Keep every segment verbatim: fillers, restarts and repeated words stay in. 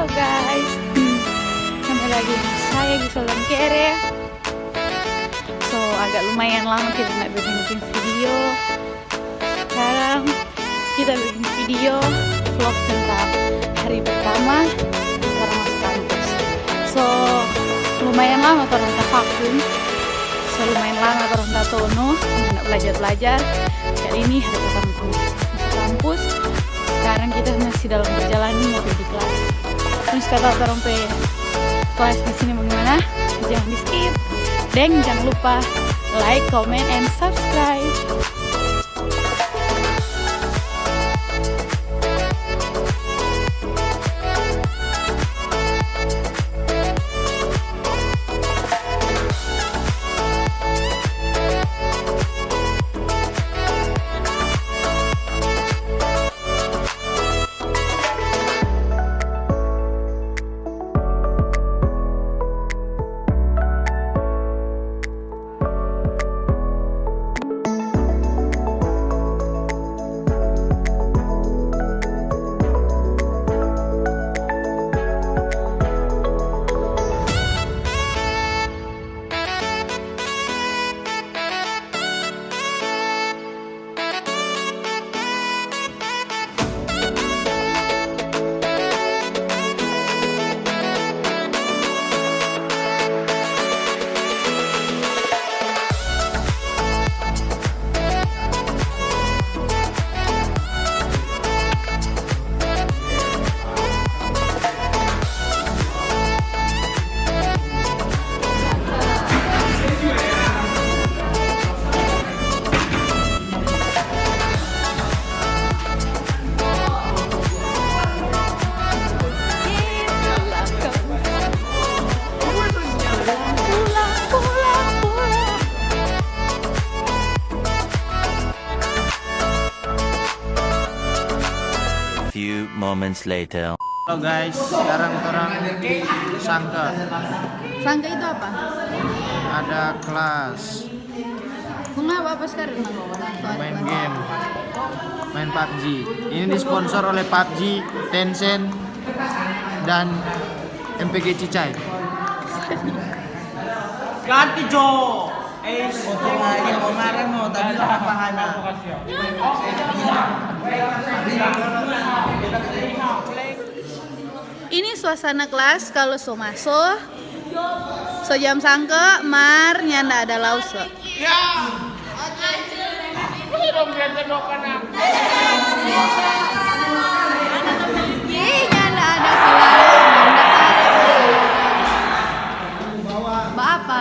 Guys, kembali lagi dengan saya, Gisel Dangkere. So, agak lumayan lama kita nggak bikin-bikin video. Sekarang kita bikin video vlog tentang hari pertama orang masuk kampus. So, lumayan lama orang tak vakum. So, lumayan lama orang tak tono, nggak belajar-belajar. Kali ini hari pertama masuk kampus. Sekarang kita masih dalam perjalanan mau pergi kelas. Terus kata orang pe kelas di sini bagaimana? Jangan di skip. Deng, jangan lupa like, comment, and subscribe. Few moments later. Halo guys, sekarang orang sangka. Sangka itu apa? Ada kelas. Kong apa, apa sekarang? Main game. Main pabji. Ini disponsor oleh pabji, Tencent, dan M P G Cicai. Ganti, Jo. Eh, foto lagi yang kemarin mau tadi apa, Hana? Ini suasana kelas kalu so maso, so jam sangka, mar nyanda ada lause. Ya. Ih, nyanda ada kelas, nyanda ada. Ba apa?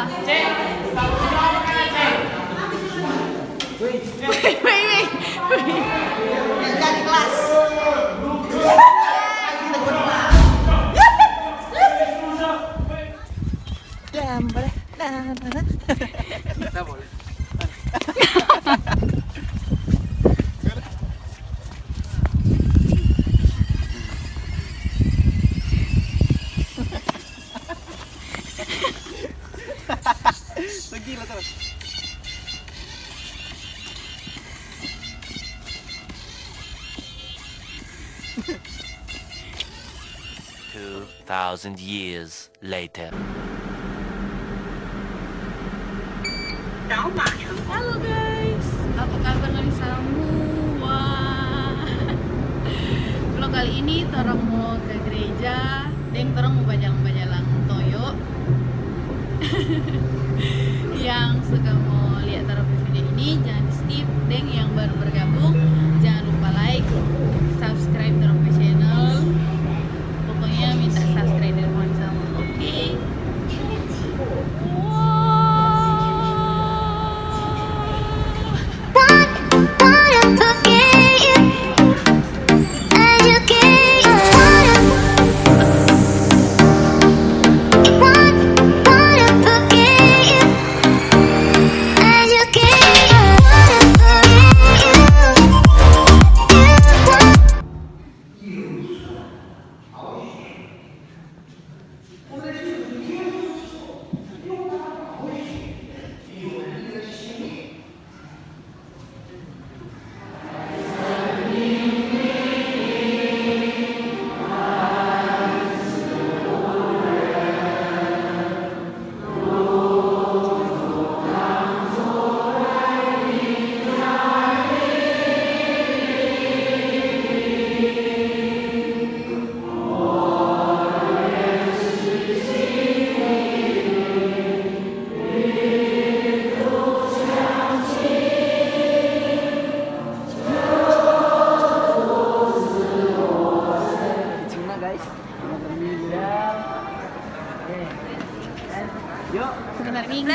Wei, wei, wei. Jadi kelas. Kita berempat. Dah, boleh. Dah, dah, dah. Kita boleh. Gila terus. Two thousand years later. Halo guys, apa kabar ngoni samua? Vlog kali ini torang mo ka gereja, deng torang mo bajalang-bajalang toyo. Yang suka mo lia torang pe video ini, jangan di skip, deng yang baru bergabung, jangan lupa like, subscribe torang pe channel. Pokoknya minta subscribe dari Juan sama, oke? Guys, selamat berminggu. Yuk, selamat minggu.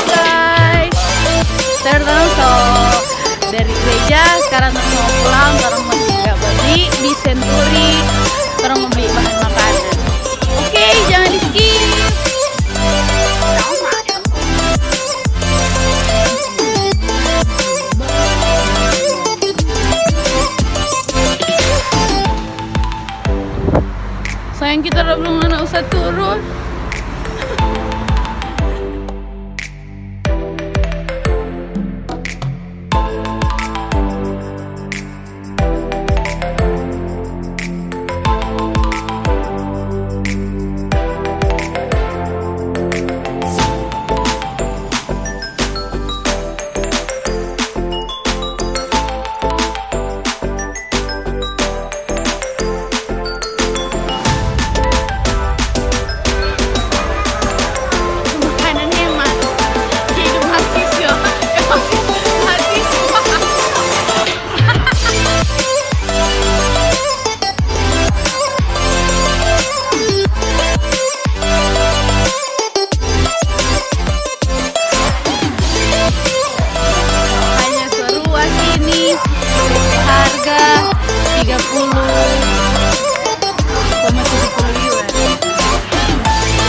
Halo guys, torang so dari gereja, sekarang torang mau pulang, torang mau juga beli di Century, torang mau beli bahan makanan. Oke, jangan di skip. Sayang kita udah belum mana usah turun. Makanan hemat. Hidup mahasiswa. Mahasiswa. Hanya seruas ini, harga tiga puluh koma tujuh puluh yuan.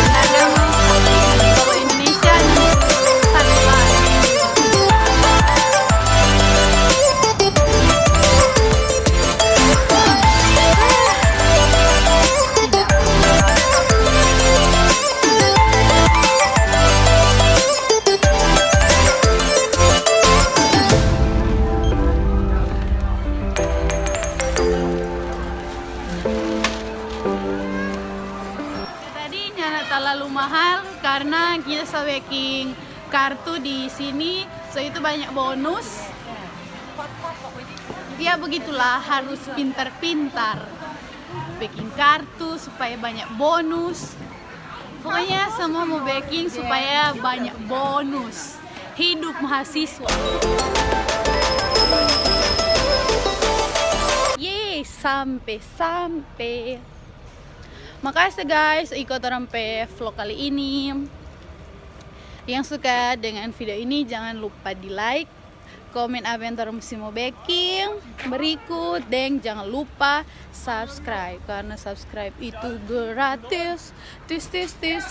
Harga mah, kalau Indonesia, satu lah. Tadi nyanda talalu mahal karena kita so beking kartu di sini, so itu banyak bonus. Ya begitulah, harus pintar-pintar beking kartu supaya banyak bonus. Pokoknya semua mau beking supaya banyak bonus. Hidup mahasiswa. Yeay, sampe, sampe. Makasih guys, iko torang pe vlog kali ini. Yang suka dengan video ini, jangan lupa di like, komen apa yang torang musti mo beking berikut, deng jangan lupa subscribe, karena subscribe itu gratis. Tis, tis, tis.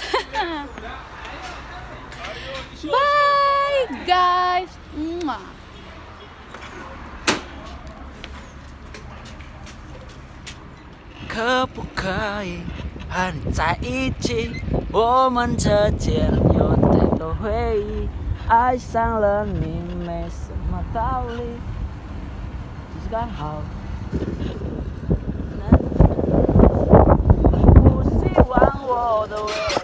Bye guys. Mwah. 可不可以和你在一起？我们之间有太多回忆，爱上了你没什么道理。只是刚好，不希望我的未来